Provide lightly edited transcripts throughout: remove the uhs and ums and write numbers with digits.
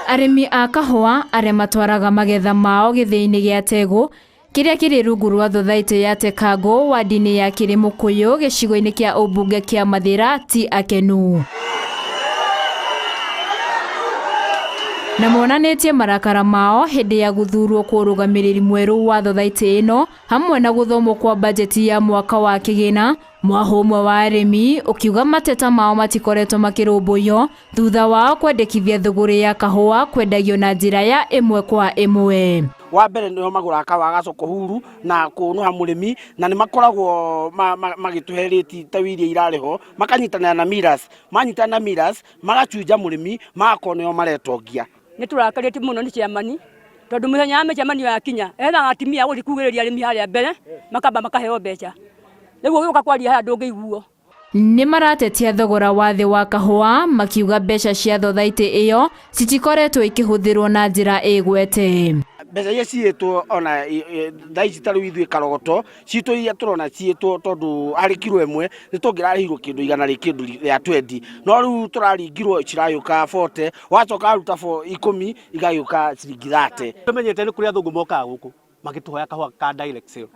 Arĩmi a kahũa arĩa matwaraga magetha mao gĩthĩi-inĩ gĩa Tegũ kĩrĩa kĩrĩ rungu rwa thothaitĩ ya Tekango wadi-inĩ ya Kĩrĩmũkũyũ gĩcigo-inĩ kĩa ũmbunge kĩa Mathĩra ti akenu. Na monanĩtie marakara mao hĩndĩ ya gũthurwo kwa ũrũgamĩrĩri mwerũ wa thothaitĩ ĩno hamwe na gũthomwo kwa bajeti ya mwaka wa kĩgĩna. Mwahũ ũmwe wa arĩmi ũkiuga mateta mao matikoretwo makĩrũmbũiyo thutha wao kwendekithia thũgũrĩ ya kahũa kwendagio na njĩra ya ĩmwe kwa ĩmwe. Wa mbere nĩo magũraga kahũa ga soko huru na kũnũha mũrĩmi, na nĩ makoragwo magĩtũhe rĩti ta iria irarĩ ho, makanyitanĩra na Millers, manyitanĩra na Millers magacunja mũrĩmi, magakorwo nĩo maretongia. Nĩ tũrakarĩtio mũno nĩ ciamani tondũ mũthenya wa mĩcemanio yakinya ethaga atumia a gũthiĩ kugĩrĩria arĩmi harĩa mbere makamba makaheo mbeca, rĩu ũgĩũka kwaria haha ndũngĩiguo. Nĩ maratetia thogora wa thĩ wa kahũa makiuga mbeca cia thothaitĩ ĩyo citikoretwo ikĩhũthĩrwo na njĩra ĩgwete. Mbeca iria ciĩtwo ona thaa ici ta rĩu ithuĩ Karogoto citũ iria tũrona ciĩtwo tondũ harĩ kiro ĩmwe nĩ tũngĩrarĩhirwo kĩndũ igana rĩ kĩndũ rĩa twendi, no rĩu tũraringirwo ciragĩũka bote, wacoka waruta ikũmi igagĩũka ciringi thate. Tũmenyete nĩ kũrĩ athũngũ mokaga gũkũ magĩtũhoya kahũa ka direct sale,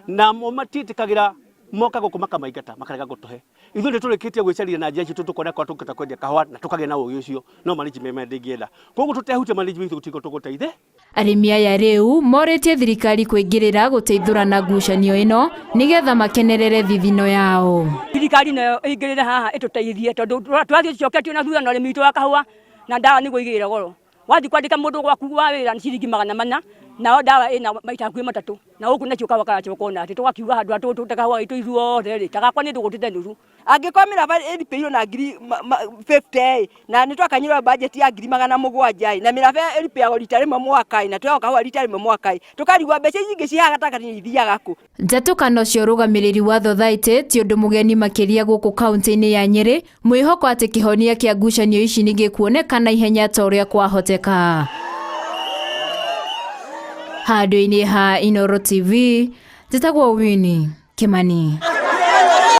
na mo matiĩtĩkagĩra, moka gũkũ makamaingata makarega gũtũhe. Ithuĩ nĩ tũrĩkĩtie gwĩcaria na njĩra citũ tũkona korwo tũngĩhota kwendia kahũa na tũkagĩa na ũgĩ ũcio, no management ndĩngĩenda. Koguo tũtehutia management gũtirĩ tũgũteithĩka. Arĩmi aya rĩu morĩtie thirikari kũingĩrĩra gũteithũrana ngucanio ĩno nĩgetha makenerere thithino yao. Thirikari nayo ĩingĩrĩre haha ĩtũteithie tondũ tũrathiĩ tũcoketio na thutha na ũrĩmi witũ wa kahũa na ndawa nĩguo igĩre goro. Wathiĩ kwandĩka mũndũ gwaku wa wĩra nĩ ciringi 400 nayo ndawa ĩna maita hakuhĩ matatũ na gũkũ nacio kahũa karacoka ona atĩ tũgakiuga handũ ha tũte kahũa gaitũ ithuothe rĩ, ta gakwa niĩ ndũgũtĩte nuthu. Angĩkorwo mĩraba ĩripĩirwo na ngiri 50 ĩ, na nĩ twakanyirwo budget ya ngiri 700 ĩ, na mĩraba ĩripĩagwo rita rĩmwe mwaka ĩ, na tũheagwo kahũa rita rĩmwe mwaka ĩ, tũkarigwo mbeca ici ingĩ ciĩ haha gatagatĩ ithiaga kũ? Njatũkano cia ũrũgamĩrĩri wa thothaitĩ ti ũndũ mũgeni makĩria gũkũ kaunti-inĩ ya Nyĩrĩ, mwĩhoko atĩ kĩhonia kĩa ngucanio ici nĩ gĩkuoneka na ihenya ta ũrĩa kwahoteka. Handũ-inĩ ha Inooro TV, njĩtagwo Winnie Kimani.